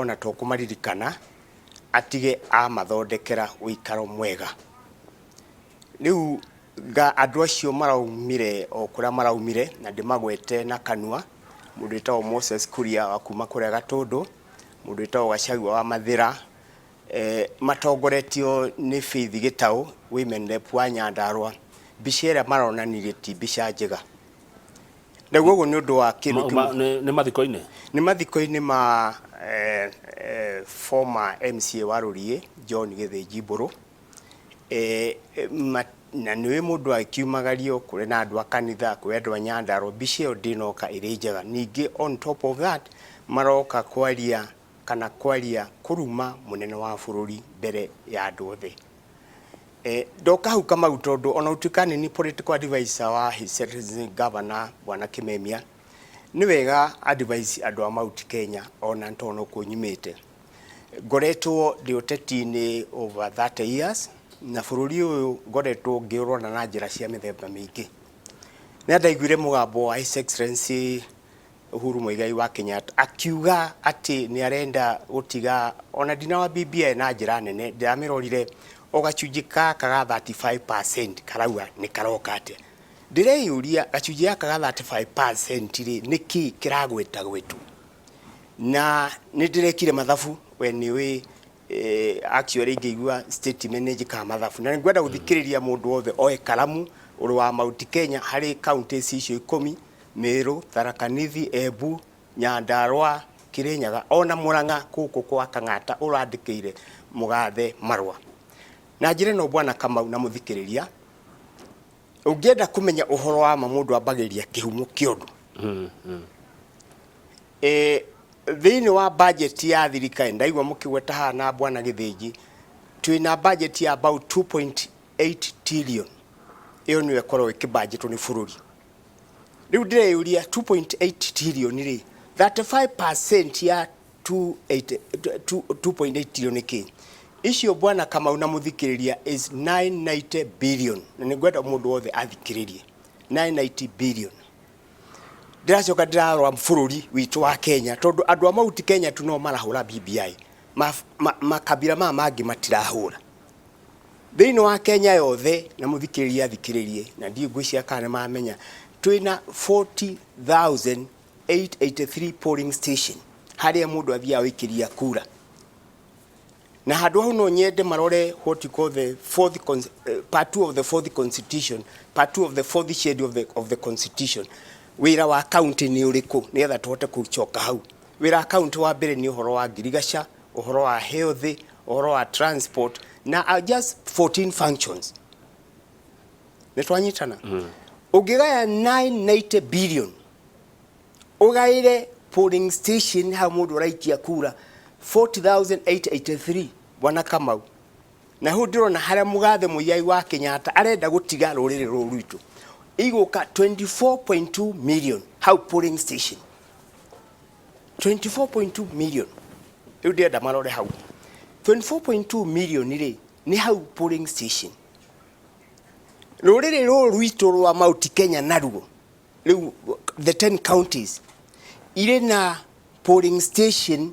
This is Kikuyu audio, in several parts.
Ona to kũmaririkana atige amathondekera ũikaro mwega. Rĩu nga andũ acio maraumire o kũrĩa maraumire na ndĩmagwete na kanua, mũndũ wĩtagwo Moses Kuria wa kuma kũrĩa Gatũndũ, mũndũ wĩtagwo Gachagua wa Mathĩra, matongoretio nĩ Faith Gĩtaũ, women rep wa Nyandarũa. Mbica ĩrĩa maronanirie ti mbica njega. Naguo ũguo nĩ ũndũ wa kĩndũ kĩmwe. Nĩ mathiko-inĩ? Nĩ mathiko-inĩ ma former MCA wa Rũriĩ, John Gĩthĩnji Mbũrũ. Na nĩ ũĩ mũndũ agĩkiumagario, kũrĩ na andũ a kanitha, kũrĩ andũ a Nyandarũa, mbica ĩyo ndĩnoka ĩrĩ njega. Ningĩ on top of that, maroka kwaria kana kwaria kũruma mũnene wa bũrũri mbere ya andũ othe. Ndoka hau Kamau tondũ ona gũtuĩka nĩ niĩ political advisor wa His Excellency Governor Bwana Kimemia, nĩ wega advise andũ a Mount Kenya ona nĩ tondũ nokuo nyumĩte. Ngoretwo ndĩ ũteti-inĩ over 30 years na bũrũri ũyũ ngoretwo ngĩũrora na njĩra cia mĩthemba mĩingĩ. Rĩrĩa ndaiguire mũgambo wa His Excellency Uhuru Muigai wa Kenyatta akiuga atĩ nĩ arenda gũtiga ona ndina wa BBI na njĩra nene, ndĩramĩrorire o gacunjĩ gaka ga 35% karauga nĩ karoka atĩa. Ndĩreyũria gacunjĩ gaka ga 35% rĩ, nĩkĩ kĩragweta gwetwo? Na nĩ ndĩrekire mathabu we nĩ ũĩ actually ingĩigua statement nĩ njĩkaga mathabu na nĩngwenda gũthikĩrĩria mũndũ wothe oe karamu ũrĩ wa Mount Kenya harĩ counties icio ikũmi, Meru, Tharaka Nithi, Embu, Nyandarua, Kirinyaga ona Murang'a gũkũ kwa Kang'ata ũrandĩkĩire mũgathe marũa. Na njĩra ĩno bwana Kamau na mũthikĩrĩria, ũngĩenda kũmenya ũhoro wa ma mũndũ ambagĩrĩria kĩhumo kĩa ũndũ. Thĩinĩ wa budget ya thirikari ndaigua mũkĩgweta haha na bwana Gĩthĩnji, twĩna budget ya about 2.8 trillion, ĩyo nĩyo ĩkoragwo ĩkĩbanjetwo nĩ bũrũri. Rĩu ndĩreyũria 2.8 trillion rĩ, 35% ya 2.8 trillion nĩ kĩ? Icio bwana Kamau na mũthikĩrĩria is 990 billion, na nĩngwenda mũndũ wothe athikĩrĩrie 990 billion. Ndĩracoka ndĩrarora bũrũri witũ wa Kenya tondũ andũ a Mount Kenya tu no marahũra BBI, makabira maya mangĩ matirahũra. Thĩinĩ wa Kenya yothe, na mũthikĩrĩria athikĩrĩrie, na ndiũĩ ngwĩciria kana nĩ mamenya, twĩna 40,883 polling station harĩa mũndũ athiaga gũikĩria kura. Na handũ hau no nyende marore what you call the fourth part 2 of the fourth constitution, part 2 of the fourth schedule of the constitution. Wĩra wa county nĩ ũrĩkũ nĩgetha tũhote gũcoka hau. Wĩra wa county wa mbere nĩ ũhoro wa ngirigaca, ũhoro wa health, ũhoro wa transport na just 14 functions. Nĩ twanyitana? Ũngĩgaya 990 billion ũgaĩre polling station hau mũndũ ũraikia kura 40,883 bwana Kamau, na hau ndĩrona harĩa mũgathe Muigai wa Kenyatta arenda gũtiga rũrĩrĩ rũrũ rwitũ igũka 24.2 million hau polling station 24.2 million. Rĩu ndĩrenda marore hau 24.2 million rĩ, nĩ hau polling station. Rũrĩrĩ rũrũ rwitũ rwa Mount Kenya naruo rĩu the 10 counties irĩ na polling station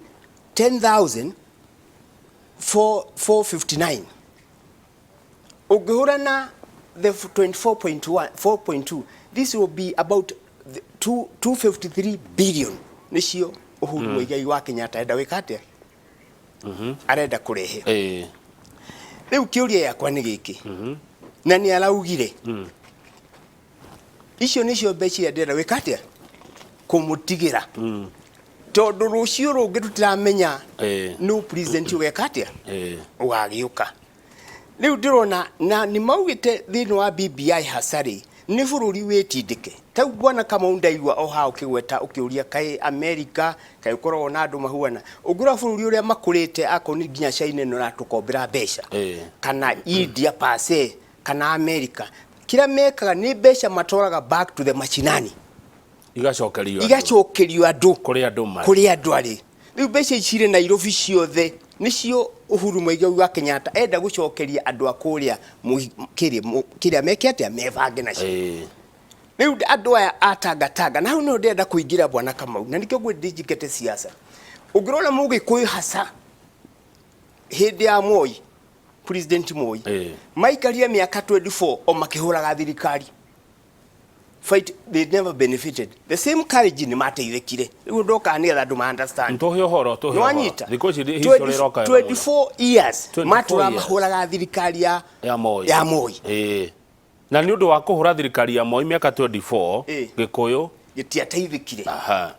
10,459. Ũngĩhũra na the 24.1 4.2, this will be about 253 billion nĩcio Uhuru Muigai wa Kenyatta arenda gwĩka atĩa, arenda kũrehe. Rĩu kĩũria gĩakwa nĩ gĩkĩ, na nĩ araugire icio nĩcio mbeca iria ndĩrenda gwĩka atĩa, kũmũtigĩra, tondũ rũciũ rũngĩ tũtiramenya no president ũgeka atĩa ũgagĩũka. Rĩu ndĩrona na nĩ maugĩte thĩinĩ wa BBI hacarĩ nĩ bũrũri wĩtindĩke tau. Bwana Kamau, ndaigua o haha ũkĩgweta ũkĩũria kaĩ Amerika kaĩ ũkoragwo na andũ mahuana. Ũngĩrora bũrũri ũrĩa makũrĩte, akorwo nĩ nginya China ĩno ĩratũkombera mbeca kana India per se kana America, kĩrĩa mekaga nĩ mbeca matwaraga back to the mashinani. Igacokerio andũ. Igacokerio andũ. Kũrĩa andũ marĩ. Kũrĩa andũ arĩ. Rĩu mbeca ici irĩ Nairobi ciothe nĩcio Uhuru Muigai wa Kenyatta enda gũcokeria andũ a kũrĩa kĩrĩa meke atĩa, mebange nacio. Rĩu andũ aya a Tangatanga, na hau nĩho ndĩrenda kũingĩra bwana Kamau, na nĩkĩo ngwĩrire ndinjingate siasa. Ũngĩrora Mũgĩkũyũ hasa hĩndĩ ya Moi, President Moi, maikarire mĩaka 24 o makĩhũraga thirikari fight. They never benefited the same courage. Nĩ mateithĩkire. Rĩu ndoka nĩgetha andũ ma understand. Tũhe ũhoro, tũhe ũhoro. Nĩwanyita? Thikũ ici history ĩroka wega mũno. 24 years 24 matũra years. mahũraga thirikari ya Ya Moi. Ya Moi. Na nĩ ũndũ wa kũhũra thirikari ya Moi mĩaka 24, Gĩkũyũ gĩtiateithĩkire.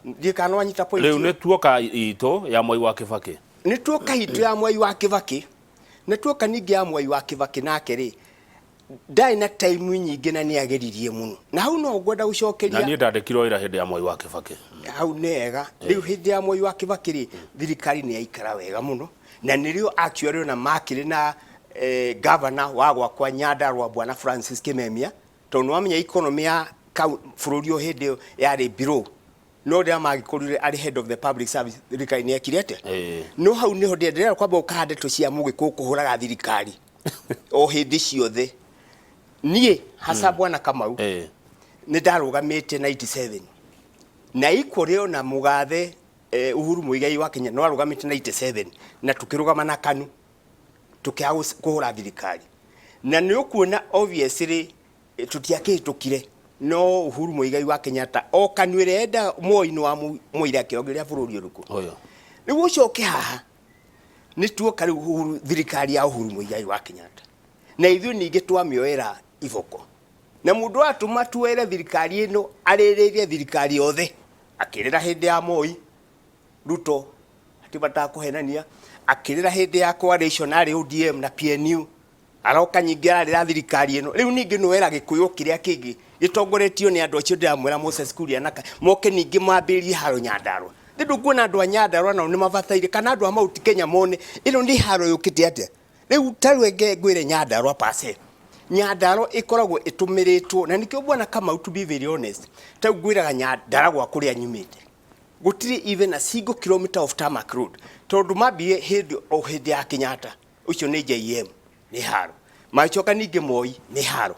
Ndiĩ kana wanyita point Rĩu ĩyo. Nĩ tuoka itũ ya Moi wa Kĩbakĩ. Nĩ tuoka itũ ya Mwai wa Kĩbakĩ, nĩ tuoka ningĩ ya Mwai wa Kĩbakĩ, nake rĩ ndarĩ na time nyingĩ na nĩ ageririe mũno, na hau no ngwenda Na gũcokeria. Niĩ ndandĩkirwo wĩra hĩndĩ ya Moi wa Kĩbakĩ. Hau nĩ wega. Rĩu hĩndĩ ya Mwai wa Kĩbakĩ rĩ, thirikari nĩ yaikara wega mũno, na nĩrĩo actually ona makĩrĩ na governor wa gwakwa Nyandarua, Bwana Francis Kimemia, tondũ nĩ wamenya economy ya bũrũri o hĩndĩ ĩyo yarĩ below, no rĩrĩa magĩkorire arĩ head of the public service, thirikari nĩ yekire atĩa? No hau nĩho ndĩrenda kwamba ũkaha ndeto cia Mũgĩkũyũ kũhũraga thirikari o hĩndĩ ciothe. Niĩ hasa, Bwana Kamau, nĩ ndarũgamĩte 97 na equally ona mũgathe Uhuru Muigai wa Kenya no arũgamĩte 97, na tukĩrũgama na KANU tũkĩaga kũhũra thirikari, na nĩ ũkuona obviously tũtiakĩhĩtũkire, no Uhuru Muigai wa Kenyatta o KANU ĩrĩa enda Moi nĩ wa Moi akĩongeria bũrũri ũrĩkũ. Ũyũ. Rĩu ũcoke haha nĩ tuoka rĩu Uhuru, thirikari ya Uhuru Muigai wa Kenyatta, na ithuĩ ningĩ twamĩoera iboko, na mũndũ atũma tuoere thirikari ĩno arĩrĩrie thirikari yothe, akĩrĩra hĩndĩ ya Moi, Ruto hatibataga kũhenania, akĩrĩra hĩndĩ ya coalition arĩ ODM na PNU, aroka nyingĩ ararĩra thirikari ĩno. Rĩu ningĩ nĩwera Gĩkũyũ kĩrĩa kĩngĩ gĩtongoretio nĩ andũ acio ndĩramwĩra, Moses Kuria na moke ningĩ mambĩrĩrie haro Nyandarua. Nĩ ndũkuona andũ a Nyandarua nao nĩ mabataire, kana andũ a Mount Kenya mone ĩno nĩ haro yũkĩte atĩa. Rĩu ta rwenge ngwĩre, Nyandarua pase Nyandarua ĩkoragwo ĩtũmĩrĩtwo, na nĩkĩo, Bwana Kamau, to be very honest, ta rĩu ngwĩraga Nyandarua kũrĩa nyumĩte gũtirĩ even a single kilometer of tarmac road, tondũ mambire hĩndĩ o hĩndĩ ya Kenyatta, ũcio nĩ JM, nĩ haro, magĩcoka ningĩ Moi, nĩ haro.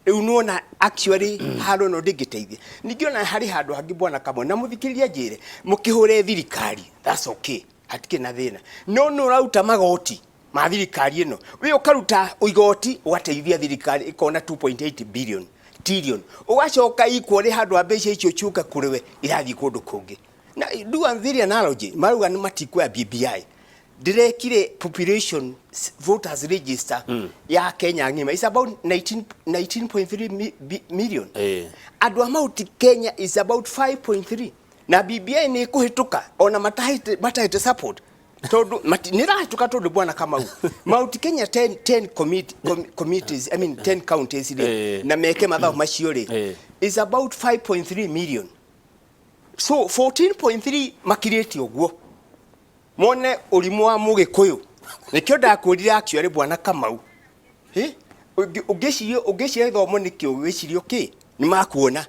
Rĩu nĩwona actually haro ĩno ndĩngĩteithia. Ningĩ ona harĩ handũ hangĩ, Bwana Kamwe na mũthikĩrĩria, njĩre mũkĩhũre thirikari, that's okay, hatikĩrĩ na thĩna, no nĩ ũraruta magoti ma thirikari ĩno, we ũkaruta igoti ũgateithia thirikari ĩkona 2.8 billion trillion, ũgacoka equally handũ ha mbeca icio ciũke kũrĩ we, irathiĩ kũndũ kũngĩ. Na do a very analogy, marauga nĩ matikuoya BBI. Ndĩrekire population voters register ya Kenya ng'ima is about 19 19.3 million. Andũ a Mount Kenya is about 5.3, na BBI nĩ ĩkũhĩtũka ona matahĩte support, tondũ nĩ ĩrahĩtũka, tondũ Bwana Kamau, Mount Kenya 10 10 committees, I mean 10 counties rĩ, na meke mathabu macio rĩ, is about 5.3 million, so 14.3 makirĩte ũguo. Mone ũrimũ wa Mũgĩkũyũ, nĩkĩo ndakwĩrire actually, Bwana Kamau, ũngĩciria gĩthomo nĩkĩo ũgĩcirio kĩ nĩ makuona.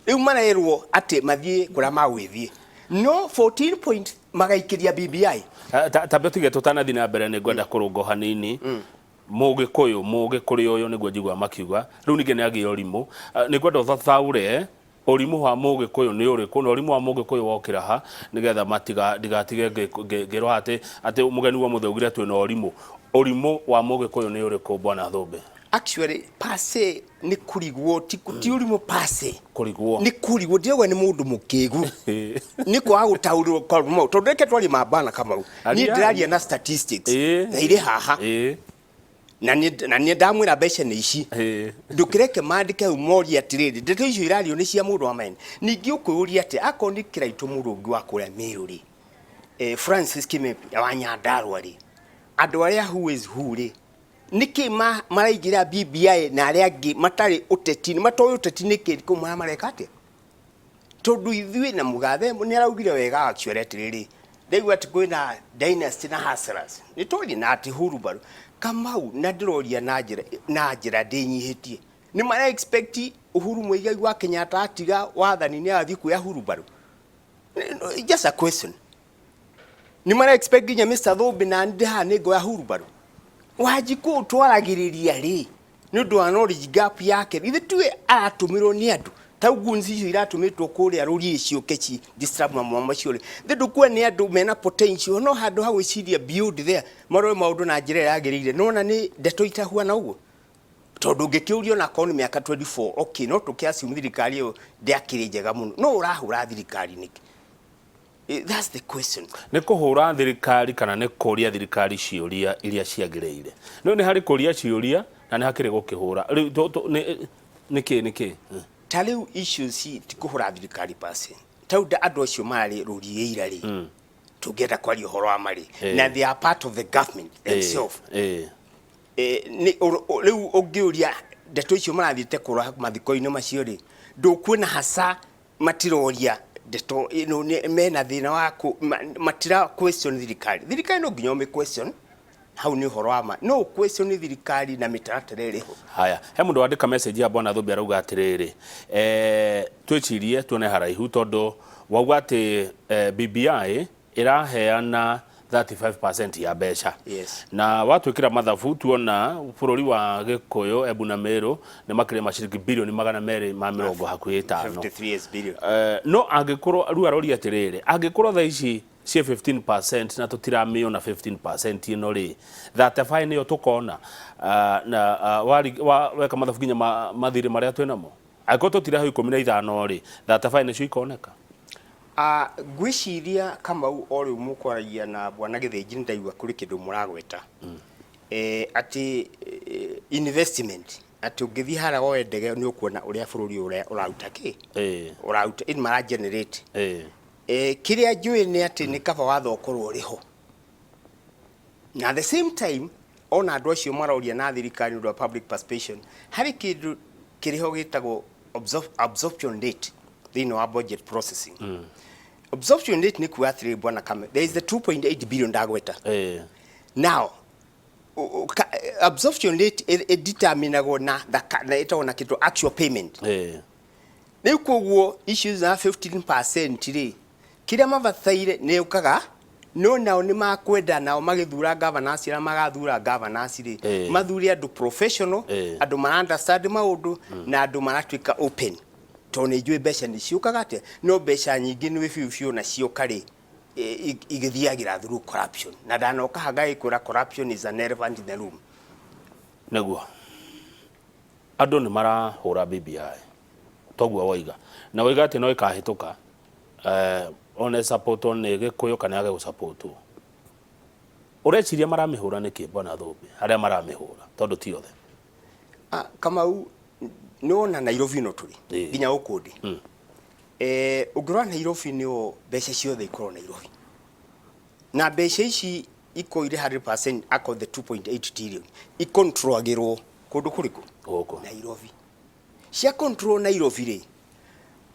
Rĩu marerwo atĩ mathiĩ kũrĩa magwĩthiĩ, no 14 point magaikĩria BBI. Tambe ũtige tũtanathiĩ na mbere, nĩ ngwenda kũrũngo hanini. Mũgĩkũyũ, Mũgĩkũrĩ ũyũ nĩguo njiguaga makiuga, rĩu ningĩ nĩ agĩa ũrimũ. Nĩ ngwenda ũthathaũre ũrimũ wa Mũgĩkũyũ nĩ ũrĩkũ, na ũrimũ wa Mũgĩkũyũ wokĩra ha, nĩgetha matiga ndigatige ngĩrwo atĩ mũgeni wa mũthĩ augire twĩna ũrimũ. Ũrimũ wa Mũgĩkũyũ nĩ ũrĩkũ, Bwana Thũmbĩ? Actually pase nĩ kũrigwo, ti ũrimũ pase. Kũrigwo. Nĩ kũrigwo, ndĩrauga nĩ mũndũ mũkĩgu, nĩ kwaga gũtaũrĩrwo kamau, tondũ reke twarie mambana Kamau, niĩ Aria. ndĩraria na statistics na irĩ haha, na nĩ ndamwĩra mbeca nĩ ici. Ndũkĩreke mandĩke hau morie atĩrĩrĩ, ndeto icio irario nĩ cia mũndũ wa maene. Ningĩ ũkwĩyũria atĩ akorwo nĩ kĩraitũ mũndũ ũngĩ wa kũrĩa Meru rĩ, Francis Kimepi wa Nyandarua rĩ, andũ arĩa who is who rĩ, nĩkĩ maraingĩra BBI na arĩa angĩ matarĩ ũteti-inĩ, matoĩ ũteti nĩkĩ, kũu mareka atĩa? Tondũ ithuĩ na mũgathe nĩ araugire wega actually atĩrĩrĩ, ndaigua atĩ kwĩna dynasty na hustlers, nĩ twaria na atĩ hurubaru Kamau, na ndĩroria na njĩra ndĩnyihĩtie, nĩ mara expect Uhuru Muigai wa Kenyatta atiga wathani nĩ arathiĩ kuoya hurubaru? Just a question. Nĩ mara expect nginya Mr. Thumbi na ndĩ haha nĩ ngoya hurubaru? Wanjikũ twaragĩrĩria rĩ, nĩ ũndũ wa knowledge gap yake, ithe tuwe aratũmĩrwo nĩ andũ. Tau goons icio iratũmĩtwo kũrĩa rũriĩ ciũke ci disturb mamwe macio rĩ, thĩ ndũkuona nĩ andũ mena potential, no handũ ha gwĩciria beyond there marore maũndũ na njĩra ĩrĩa yagĩrĩire, nĩwona nĩ ndeto itahuana ũguo. Tondũ ũngĩkĩũrio na akorwo nĩ mĩaka 24, okay, no tũkĩ assume thirikari ĩyo ndĩakĩrĩ njega mũno, no ũrahũra thirikari nĩkĩ? That's the question. Nĩ kũhũra thirikari kana nĩ kũria thirikari ciũria iria ciagĩrĩire? Nĩ nĩ harĩ kũria ciũria na nĩ hakĩrĩ gũkĩhũra. Rĩu nĩ kĩ nĩ kĩ? Ta rĩu issues ti kũhũra thirikari per se. Ta rĩu andũ acio mararĩ rũriĩ ira rĩ, tũngĩenda kwaria ũhoro wa ma rĩ, na they are part of the government themselves. Rĩu ũngĩũria ndeto icio marathiĩte kũra mathiko-inĩ macio rĩ, ndũkuona hasa matiroria ndeto ĩno mena thĩna wa matira question thirikari. Thirikari no nginya ũmĩ question, hau nĩ ũhoro wa ma, no question thirikari na mĩtaratara ĩrĩ ho. Haya, he mũndũ wandĩka message ya Bwana Thũmbĩ arauga atĩrĩrĩ, twĩcirie tuone haraihu tondũ wauga atĩ BBI ĩraheana 35% ya mbeca. Na watwĩkĩra mathabu tuona bũrũri wa Gĩkũyũ, Embu na Meru nĩ makĩrĩma ciringi birioni 250 hakuhĩ ĩtano. 53 billion. No angĩkorwo rĩu aroria atĩrĩrĩ, angĩkorwo thaa ici ciĩ 15% na tũtiramĩona 15% ĩno rĩ, 35 nĩyo tũkona. Na weka mathabu nginya mathirĩ marĩa twĩnamo, angĩkorwo tũtiraheo 15 rĩ, 35 nĩcio ikoneka. Ngwĩciria Kamau o rĩu mũkwaragia na Bwana Gĩthĩnji nĩ ndaigua kũrĩ kĩndũ mũragweta atĩ investment, atĩ ũngĩthiĩ harĩa woe ndege nĩ ũkuona ũrĩa bũrũri ũrĩa ũraruta kĩ ũraruta ĩni mara generate. Kĩrĩa njũĩ nĩ atĩ nĩ kaba watho ũkorwo ũrĩ ho, na at the same time ona andũ acio maroria na thirikari nĩ ũndũ wa public participation, harĩ kĩndũ kĩrĩ ho gĩtagwo absorption rate thĩinĩ wa budget processing. Absorption rate nĩ kuga atĩrĩrĩ, Bwana Kame, there is the 2.8 billion ndagweta. Now absorption rate ĩdeterminagwo na na ĩtagwo na kĩndũ actual payment. Rĩu koguo issues na 15% rĩ, kĩrĩa mabataire nĩ ũkaga, no nao nĩ makwenda nao magĩthura governors arĩa magathura governors rĩ, mathure andũ professional, andũ mara understand maũndũ na andũ maratuĩka open, tondũ nĩ njũĩ mbeca nĩ ciũkaga atĩa, no mbeca nyingĩ nĩ biũ biũ na cioka rĩ, igĩthiagĩra through corruption, na ndanoka haha ngagĩkwĩra corruption is an elephant in the room. Nĩguo andũ nĩ marahũra BBI toguo woiga, na woiga atĩ no ĩkahĩtũka one supportwo nĩ Gĩkũyũ kana yage gũsupportwo. Ũreciria maramĩhũra nĩkĩ, Bwana Thũmbĩ, arĩa maramĩhũra, tondũ ti othe? Kamau, nĩwona Nairobi ĩno tũrĩ nginya gũkũ ndĩ, ũngĩrora Nairobi nĩo mbeca ciothe ikorwo Nairobi, na mbeca ici ikorwo irĩ 100% akorwo the 2.8 trillion ikontrolagĩrwo kũndũ kũrĩkũ? Gũkũ Nairobi. Cia control Nairobi rĩ,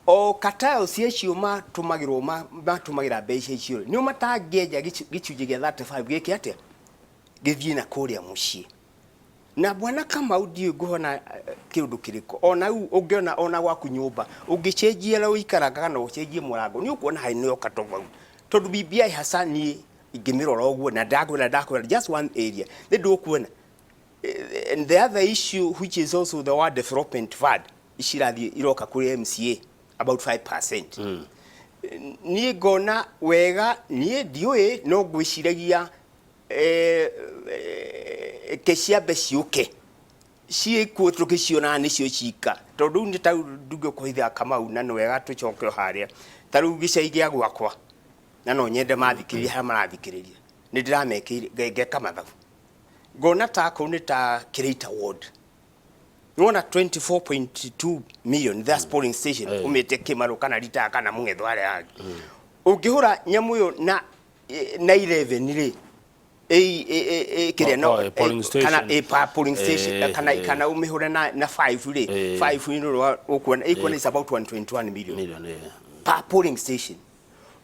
o cartels acio matũmagĩrwo matũmagĩra mbeca icio rĩ, nĩo matangĩenja gĩcunjĩ gĩa 35 gĩke atĩa, gĩthiĩ na kũrĩa mũciĩ. Na Bwana Kamau, ndiũĩ ngũhona kĩũndũ kĩrĩkũ ona rĩu ũngĩona ona gwaku nyũmba ũngĩcenjia ũrĩa ũikaraga kana ũcenjie mũrango, nĩ ũkuona harĩ nĩoka tofauti, tondũ BBI hasa niĩ ingĩmĩrora ũguo na ndakwĩra just one area nĩ ndũkuona. And the other issue, which is also the World Development Fund, icirathiĩ iroka kũrĩ MCA about 5%. Niĩ ngona wega, niĩ ndiũĩ, no ngwĩciragia ke ciambe ciũke ciĩkuo tũkĩcionaga nĩcio cika, tondũ rĩu nĩ ta ndungĩkũhitha Kamau, na nĩ wega tũcoke o harĩa, ta rĩu gĩcagi gĩa gwakwa, na no nyende mathikĩrĩria harĩa marathikĩrĩria, nĩ ndĩramekĩire ngeka mathabu, ngona ta kũu nĩ ta Kĩrĩita ward, nĩwona 24.2 million, that's polling station, umĩte Kĩmarũ kana Ritaa kana Mũng'etho harĩa hangĩ, ũngĩhũra nyamũ ĩyo na 11 rĩ, kĩrĩa no polling station. Kana pa polling station, kana ũmĩhũre na 5 rĩ, 5 nĩ ũkuona ĩkuona is about 121 million million per polling station.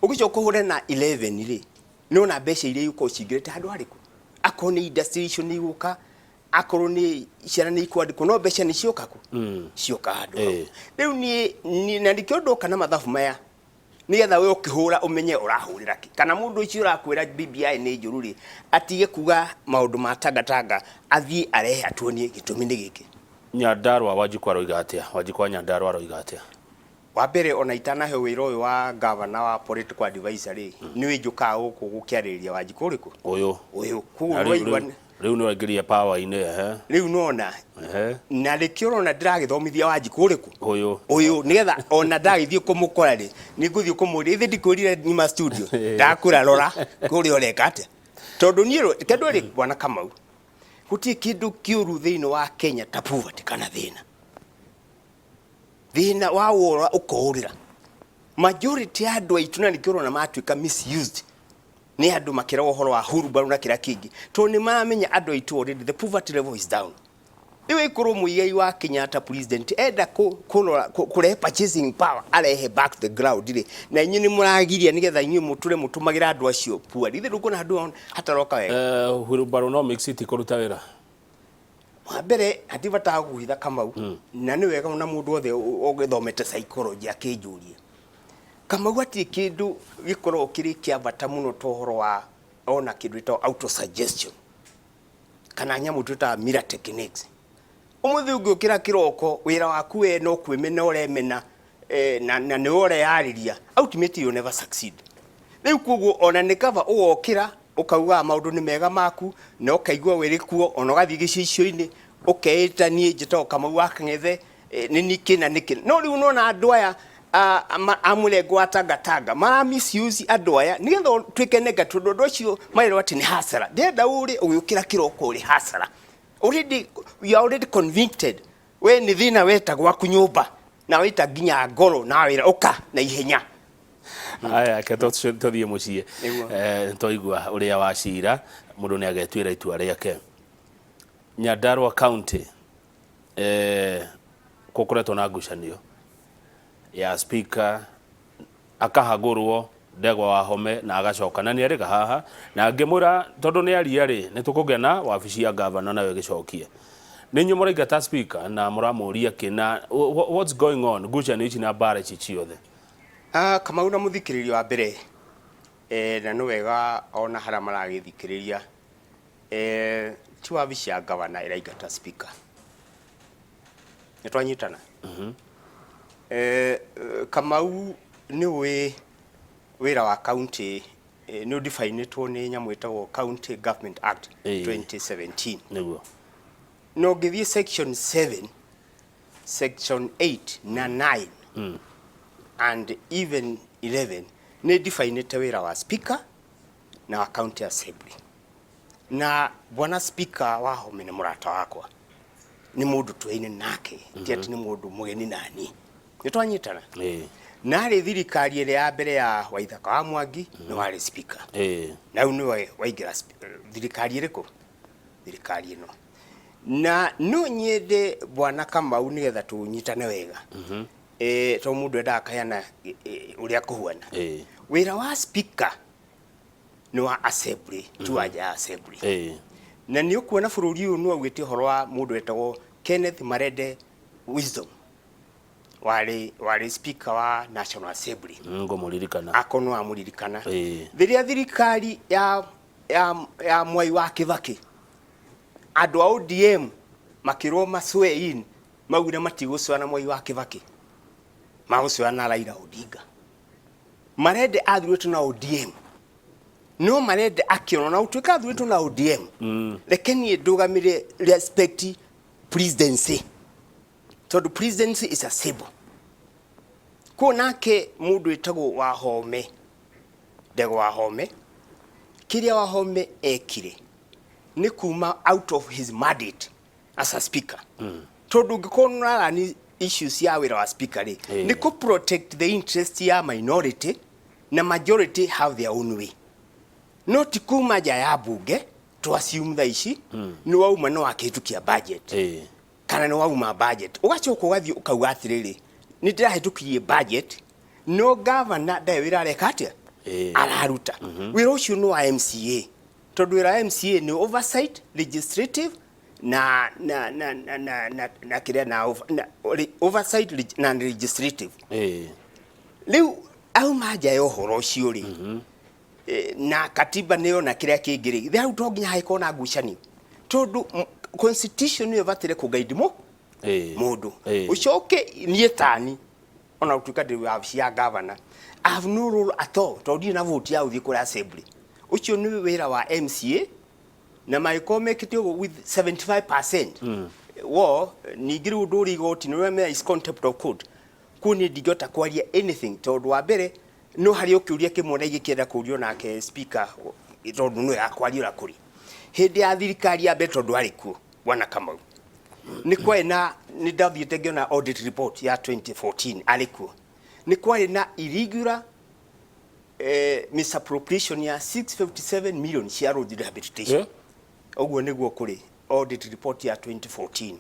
Ũgĩcoka ũhũre na 11 rĩ, nĩwona mbeca iria igũkorwo cingĩrĩte handũ harĩkũ, akorwo nĩ industry icio nĩ igũka, akorwo nĩ ciana nĩ ikwandĩkwo, no mbeca nĩ cioka kũ cioka handũ hau. Rĩu niĩ na nĩkĩo ndoka na mathabu maya, nĩgetha we ũkĩhũra ũmenye ũrahũrĩra kĩ, kana mũndũ ũcio ũrakwĩra BBI nĩ njũru rĩ, atige kuga maũndũ ma tangatanga, athiĩ arehe atuonie gĩtũmi nĩ gĩkĩ. Nyandarua Wanjikũ aroiga atĩa? Wanjikũ wa Nyandarua aroiga atĩa? Wa mbere, ona itanaheo wĩra ũyũ wa governor wa political advisor rĩ, nĩ njũkaga gũkũ gũkĩarĩrĩria Wanjikũ ũrĩkũ? Ũyũ. Ũyũ. Koguo Na rĩu nĩwaigua rĩu nĩ waingĩria power-inĩ, ehe. Rĩu nona na rĩkĩo ũrona ndĩragĩthomithia Wanjikũ ũrĩkũ? Ũyũ. Ũyũ, nĩgetha ona ndagĩthiĩ kũmũkora rĩ, nĩ ngũthiĩ kũmũria, ithe ndikwĩrire nyuma studio ndakwĩra rora kũrĩa ũreka atĩa? Tondũ niĩ reke ndwĩre, bwana Kamau, gũtirĩ kĩndũ kĩũru thĩinĩ wa Kenya ta poverty kana thĩna. Thĩna wa wora ũkoũrĩra majority ya andũ aitũ, na nĩkĩo ũrona matuĩka misused nĩ andũ makĩragwo ũhoro wa hurumbarũ na kĩrĩa kĩngĩ, tondũ nĩ maramenya andũ aitũ already the poverty level is down. Rĩu ĩkorwo Muigai wa Kenyatta president enda kũrora kũrehe purchasing power, arehe back to the ground rĩ, na inyuĩ nĩ mũragiria nĩgetha inyuĩ mũtũre mũtũmagĩra andũ acio poor. Ithe ndũkuona handũ hataroka wega. Wheelbarronomics ti kũruta wĩra. Wa mbere, hatibataga kũhitha, Kamau, na nĩ wega ona mũndũ wothe ũgĩthomete psychology akĩnjũria, Kamau, hatirĩ kĩndũ gĩkoragwo kĩrĩ kĩa bata mũno ta ũhoro wa ona kĩndũ gĩtagwo auto suggestion kana nyamũ twĩtaga mirror techniques. Ũmũthĩ ũngĩũkĩra kĩroko, wĩra waku we no kwĩmena ũremena, na nĩwe ũreyarĩria, ultimately you'll never succeed. Rĩu koguo ona nĩ kaba ũgokĩra ũkaugaga maũndũ nĩ mega maku na ũkaigua wĩrĩ kuo, ona ũgathiĩ gĩcicio-inĩ ũkeĩta, "Niĩ njĩtagwo Kamau wa Kang'ethe, nĩ nĩkĩ na nĩkĩ." No rĩu nona andũ aya a mũrengo wa tangatanga mara misuse andũ aya nĩgetha ũtuĩke negative, tondũ andũ acio marerwo atĩ nĩ hasara. Ndĩrenda ũrĩ ũgĩũkĩra kĩroko ũrĩ hasara already, you are already convicted we nĩ thĩna weta gwaku nyũmba na wĩta nginya ngoro na wĩra ũka na ihenya. Aya, ke tũthiĩ mũciĩ. Nĩguo. Twaigua ũrĩa wacira, mũndũ nĩ agetuĩra itua rĩake. Nyandarua County, gũkoretwo na ngucanio ya speaker akahagũrwo Ndegwa Wahome na agacoka na nĩ arĩga haha na ngĩmwĩra tondũ nĩ aria rĩ, nĩ tũkũgĩa na wabici ya gavana nayo ĩgĩcokie nĩ inyuĩ mũraingata speaker na mũramũria kĩ na what's going on, ngucanio ici na mbara ici ciothe? Ah, Kamau na mũthikĩrĩria wa mbere, na nĩ wega ona harĩa maragĩthikĩrĩria, ti wabici ya gavana ĩraingata speaker. Nĩ twanyitana? Kamau, nĩ ũĩ wĩra wa county nĩ ũdefinĩtwo nĩ nyamũ ĩtagwo County Government Act 2017. Na ũngĩthiĩ section 7, section 8 na 9 and even 11, nĩ definĩte wĩra wa speaker na wa county assembly. Na bwana Speaker Wahome nĩ mũrata wakwa, nĩ mũndũ tũyaine nake, ti atĩ nĩ mũndũ mũgeni nani. Nĩ twanyitana? Narĩ thirikari ĩrĩa ya mbere ya Waithaka wa Mwangi nĩ warĩ speaker, na rĩu nĩwe waingĩra thirikari ĩrĩkũ, thirikari ĩno. Na no nyende, bwana Kamau, nĩgetha tũnyitane wega, tondũ mũndũ endaga kaheana ũrĩa kũhuana. Wĩra wa speaker nĩ wa assembly, ti wa nja ya assembly. Na nĩ ũkuona bũrũri ũyũ nĩ waugĩte ũhoro wa mũndũ wetagwo Kenneth Marende Wisdom, warĩ speaker wa National Assembly. Ngũmũririkana. Akorwo nĩ wamũririkana. Rĩrĩa thirikari ya Mwai wa Kibaki, andũ a ODM makĩrwo ma swear in, maugire matigũcũa na Mwai wa Kibaki, magũcũa na Raila Odinga. Marende athurĩtwo na ODM, no Marende akĩona na ũtuĩka athurĩtwo na ODM, reke niĩ ndũgamĩre respect presidency, tondũ presidency is a symbol. Kuo nake mũndũ wĩtagwo Wahome, Ndegwa Wahome, kĩrĩa Wahome ekire nĩ kuma out of his mandate as a speaker, tondũ ũngĩkorwo nĩ ũrarani issues ya wĩra wa speaker rĩ, nĩ kũ protect the interest ya minority na majority have their own way, no ti kuma nja ya bunge. To assume thaa ici nĩ wauma nĩ wakĩhĩtũkia budget kana nĩ wauma budget, ũgacoka ũgathiĩ ũkauga atĩrĩrĩ, nĩ ndĩrahĩtũkirie budget no gavana ndarĩ wĩra areka atĩa, araruta. Wĩra ũcio nĩ wa MCA, tondũ wĩra wa MCA nĩ oversight, legislative na kĩrĩa na oversight na legislative. Rĩu auma nja ya ũhoro ũcio rĩ, na katiba nĩyo na kĩrĩa kĩngĩ rĩ, hau to nginya hagĩkorwo na ngucanio, tondũ constitution nĩyo ĩbataire kũguide mũndũ. Ũcoke niĩ tani Ona gũtuĩka ndĩ wabici ya governor, I have no role at all, tondũ ndirĩ na vote ya gũthiĩ kũrĩ assembly. Ũcio nĩ wĩra wa MCA, na mangĩkorwo mekĩte ũguo with 75% wo. Ningĩ rĩu ũndũ ũrĩ igoti-inĩ ũrĩa mea is contempt of court. Kuo niĩ ndingĩhota kwaria anything, tondũ wa mbere no harĩ o kĩũria kĩmwe na ingĩkĩenda kũrio nake speaker, tondũ nĩwe akwaria ũrĩa kũrĩ hĩndĩ ya thirikari ya mbere, tondũ arĩ kuo. Bwana Kamau, nĩ kwarĩ na, nĩ ndathiĩte ngĩona audit report ya 2014, arĩ kuo, nĩ kwarĩ na irregular misappropriation ya 657 million cia road rehabilitation. Ũguo nĩguo kũrĩ audit report ya 2014.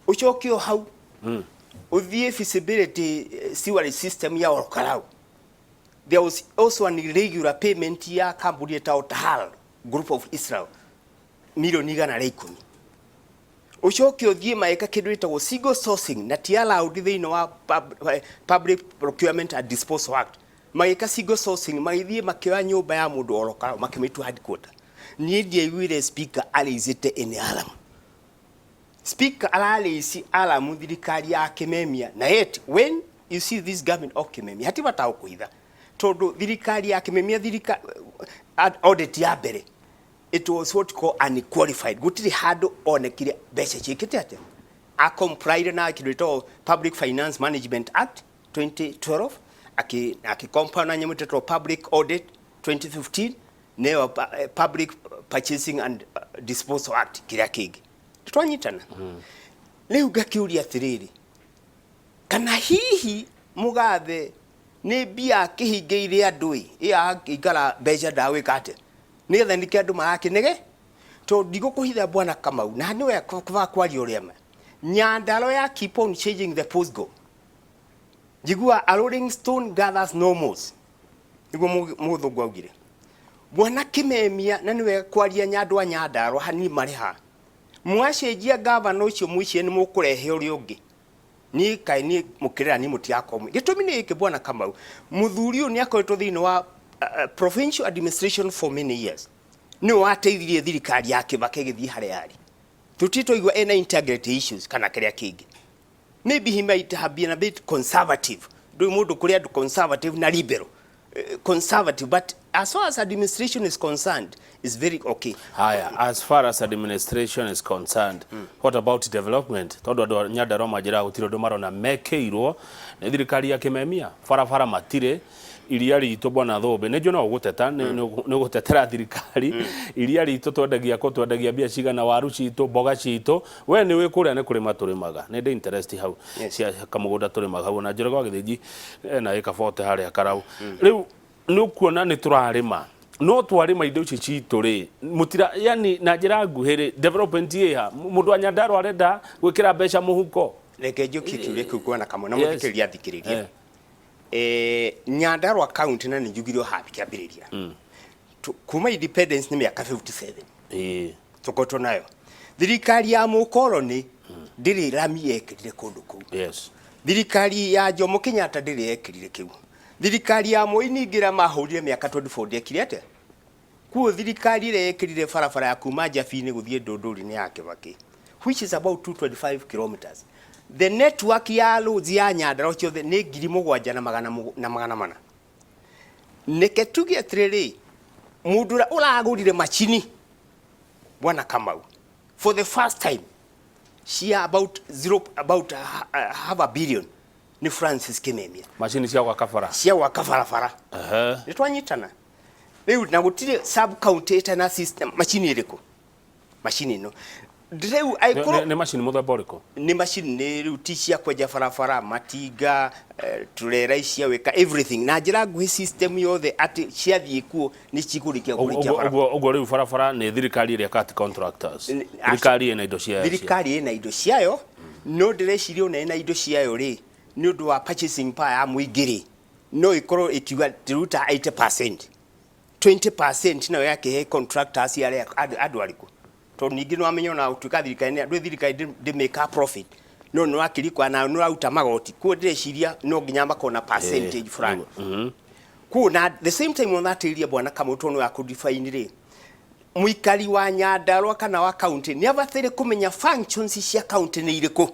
Ũcoke o hau ũthiĩ feasibility, sewerage system ya Olkalou, there was also an irregular payment ya kambuni ĩtagwo Tahal Group of Israel, milioni 110. Ũcoke ũthiĩ magĩka kĩndũ gĩtagwo single sourcing, na ti allowed thĩinĩ wa Public Procurement and Disposal Act. Magĩka single sourcing, magĩthiĩ makĩoya nyũmba ya mũndũ Olkalou, makĩmĩtua headquarter. Niĩ ndiaiguire speaker arĩicĩte any alarm. Speaker ararĩici alarm thirikari ya Kimemia, na yet when you see this government of Kimemia, hati bata gũkũhitha, tondũ thirikari ya Kimemia, thirikari audit ya mbere, it was what called unqualified. Gũtirĩ handũ onekire mbeca ciĩkĩte atĩa. A complied na kĩndũ gĩtagwo Public Finance Management Act 2012, aki comply na nyamũ ĩtagwo Public Audit 2015, neyo Public Purchasing and Disposal Act, kĩrĩa kĩngĩ twanyitana. Rĩu ngakĩũria atĩrĩrĩ, kana hihi mũgathe nĩ mbia akĩhingĩire andũ ĩ ĩ mbeca ndagwĩka atĩa, nĩgetha nĩkĩ andũ marakĩnege? Tondũ ndigũkũhitha, Bwana Kamau, na nĩwe kũba kwaria ũrĩa ma Nyandarua ya keep on changing the postgo. Njigua a rolling stone gathers no moss, nĩguo mũthũngũ augire. Bwana Kimemia, na nĩwe kwaria nyandũ a Nyandarua hani marĩ ha mwacenjia gavana ũcio mũicie, nĩ mũkũrehe ũrĩa ũngĩ. Niĩ kaĩ niĩ mũkĩrĩra niĩ mũtigakorwo gĩtũmi nĩ gĩkĩ. Bwana Kamau, mũthuri ũyũ nĩ akoretwo thĩinĩ wa provincial administration for many years. Nĩwe wateithirie thirikari ya Kibaki ĩgĩthiĩ harĩa arĩ. Tũtirĩ twaigua ena integrity issues kana kĩrĩa kĩngĩ. Maybe he might have been a bit conservative. Ndũĩ mũndũ, kũrĩ andũ conservative na liberal. Conservative, but as far as administration is concerned, is very okay. Haya, as far as administration is concerned, what about development? Tondu andu a Nyandarua manjĩraga gũtirĩ ũndũ marona mekĩirwo nĩ thirikari ya Kimemia. Barabara matirĩ, iria ritũ, bwana Thũmbĩ, nĩ njũĩ no ũgũteta, nĩ ũgũtetera thirikari. Iria ritũ twendagia kũ? Twendagia mbia cigana? Waru citũ, mboga citũ, we nĩ wĩ kũrĩa nĩ kũrĩma tũrĩmaga, nĩ ndĩ interest hau. Cia kamũgũnda tũrĩmaga hau na Njoroge wa Gĩthĩnji ena ĩka 40 harĩa Karau. Rĩu nĩ ũkuona nĩ tũrarĩma, no twarĩma indo ici citũ rĩ, mũtira, yani na njĩra nguhĩ rĩ, development ĩha? Mũndũ wa Nyandarua arenda gwĩkĩra mbeca mũhuko. Reke njũkie kĩũria kĩu, kuona kamwe na mũthikĩrĩria athikĩrĩria. Nyandarua County, na nĩ njugire o haha kĩambĩrĩria, kuma independence nĩ mĩaka 57 tũkoretwo nayo. Thirikari ya mũkoroni ndĩrĩ rami yekĩrire kũndũ kũu. Thirikari ya Jomo Kenyatta ndĩrĩ yekĩrire kĩu. Thirikari ya Moi ningĩ ĩrĩa mahũrire mĩaka 24 ndĩekire atĩa kuo. Thirikari ĩrĩa yekĩrire barabara ya kuma Njabi-inĩ gũthiĩ Ndũndũri nĩ ya Kibaki, which is about 225 kilometers. The network ya roads ya Nyandarua ciothe nĩ 7,400. Neke tuge atĩrĩrĩ, mũndũ ũrĩa ũragũrire macini, Bwana Kamau, for the first time cia about zero, about half a billion nĩ Francis Kimemia. Macini cia gwaka bara. Cia gwaka barabara. Nĩ twanyitana rĩu, na gũtirĩ sub county ĩtarĩ na system macini ĩrĩkũ, macini ĩno rĩu angĩkorwo Nĩ macini mũthemba ũrĩkũ? Nĩ macini nĩ rĩu ti cia kwenja barabara, matinga, turera cia gwĩka everything, na njĩra nguhĩ system yothe atĩ ciathiĩ kuo nĩ cikũrĩkia kũrĩkia barabara. Ũguo rĩu barabara nĩ thirikari ĩrĩa kati contractors? Thirikari ĩna indo ciayo? Thirikari ĩna indo ciayo, no ndĩreciria ona ĩna indo ciayo rĩ, nĩ ũndũ wa purchasing power ya mũingĩ rĩ, no ĩkorwo ĩkiuga ndĩruta 80%, 20% nayo yakĩhe contractors arĩa andũ arĩkũ, tondũ ningĩ nĩ wamenya ona gũtuĩka thirikari nĩ andũ, thirikari ndĩ make a profit, no nĩ wakĩrikwa na nĩ ũraruta magoti kuo. Ndĩreciria no nginya makorwo na percentage fulani kuo. Na the same time on that area, Bwana Kamau, tondũ nĩ wa kũdefine rĩ, mũikari wa Nyandarua kana wa county nĩ abataire kũmenya functions cia county nĩ irĩkũ.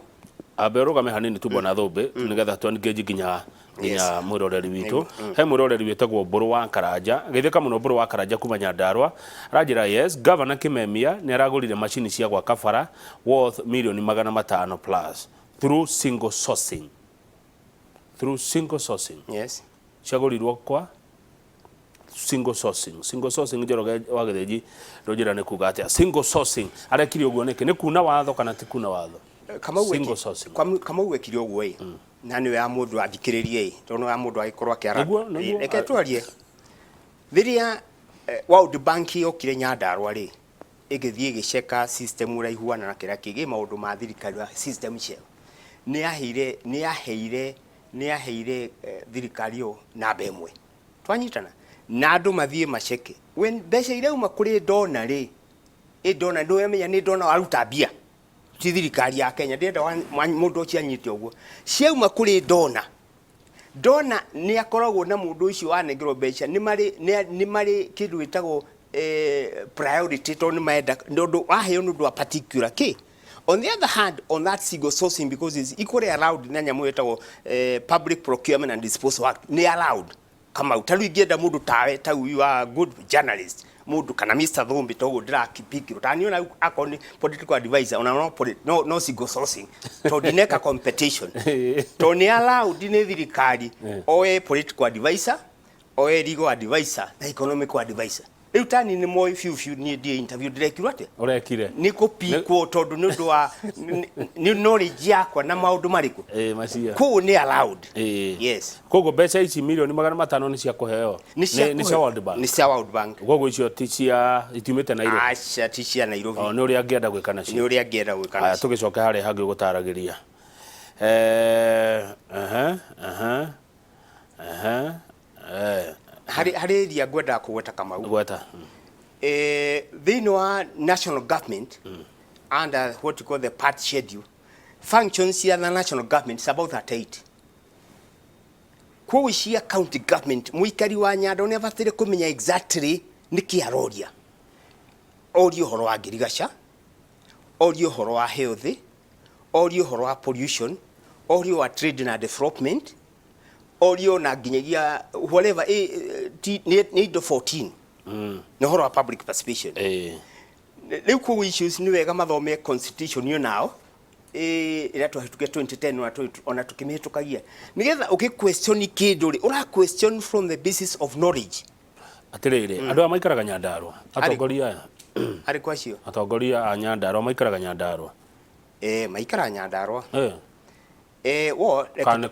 Ambe ũrũgame hanini tu, bwana Thũmbĩ, nĩgetha tu engage nginya Nginya mwiroreri witũ, he mwiroreri wĩtagwo Mbũrũ wa Karanja, geithĩka mũno Mbũrũ wa Karanja kuma Nyandarua. Aranjĩra yes, Governor Kimemia nĩ aragũrire macini cia gwaka bara worth mirioni 500 plus through single sourcing, through single sourcing. Ciagũrirwo kwa single sourcing. Single sourcing, Njoroge wa Gĩthĩnji, ndũnjĩra nĩ kuga atĩa single sourcing. Arekire ũguo nĩkĩ? Nĩ kuna watho kana ti kuna watho? Kamau Single sourcing. Kamau ekire ũguo ĩ, na nĩwe ya mũndũ athikĩrĩrie ĩ, tondũ ya mũndũ agĩkorwo akĩara. Nĩguo. Reke twarie. Rĩrĩa World Bank yokire Nyandarua rĩ, ĩgĩthiĩ ĩgĩceka system ũraihuana na kĩrĩa kĩngĩ, maũndũ ma thirikari wa system cio, nĩ yaheire thirikari ĩyo namba ĩmwe twanyitana na andũ mathiĩ maceke. When mbeca irauma kũrĩ donor rĩ, ĩ donor ndũramenya nĩ donor waruta mbia, ti thirikari ya Kenya. Ndĩrenda mũndũ ũcio anyite ũguo, ciauma kũrĩ donor, donor nĩ akoragwo na mũndũ ũcio wanengerwo mbeca, nĩ marĩ kĩndũ gĩtagwo priority, tondũ nĩ marenda nĩ ũndũ waheo nĩ ũndũ wa particular kĩ. On the other hand, on that single sourcing, because it's equally allowed na nyamũ ĩtagwo Public Procurement and Disposal Act, nĩ allowed. Kamau, ta rĩu ingĩenda mũndũ tawe, ta you are a good journalist, mũndũ kana Mr. Thumbi, toguo ndĩrakipikirwo ta niĩ, ona akorwo nĩ political advisor, ona no single sourcing, tondũ ndineka competition, tondũ nĩ allowed nĩ thirikari oe political advisor, oe legal advisor na economic advisor. Rĩu tani nĩ moĩ biũ biũ niĩ ndiĩ interview ndĩrekirwo atĩa. Ũrekire. Nĩ kũpikwo tondũ nĩ ũndũ wa nĩ knowledge yakwa na maũndũ marĩkũ. Ĩ macia. Koguo nĩ allowed. Yes. Koguo mbeca ici mirioni 500 nĩ cia kũheo? Nĩ cia Nĩ cia World Bank? Nĩ cia World Bank. Koguo icio ti cia itiumĩte Nairobi? Aca, ti cia Nairobi. O nĩ ũrĩa angĩenda gwĩka nacio. Nĩ ũrĩa angĩenda gwĩka Aya, nacio. Tũgĩcoke harĩa hangĩ ũgũtaragĩria. Eh, aha, aha, aha, eh. Harĩ area ngwendaga kũgweta, Kamau. Gweta. Thĩinĩ wa national government, under what you call the part schedule, functions cia the national government is about 38. Koguo cia county government, mũikari wa Nyandarua nĩ abataire kũmenya exactly nĩkĩ aroria. Orie ũhoro wa ngirigaca, orie ũhoro wa health, orie ũhoro wa pollution, orie wa trade na development, orie ona nginyagia whatever, nĩ indo 14 na ũhoro wa public participation. Rĩu koguo issues nĩ wega mathome constitution ĩyo nao ĩrĩa twahĩtũkia 2010, ona tũkĩmĩhĩtũkagia, nĩgetha ũgĩ question kĩndũ rĩ, ũra question from the basis of knowledge. Atĩrĩrĩ, andũ aya maikaraga Nyandarua, atongoria aya? Arĩ kwa acio? Atongoria a Nyandarua maikaraga Nyandarua? Maikara Nyandarua. Wo Kana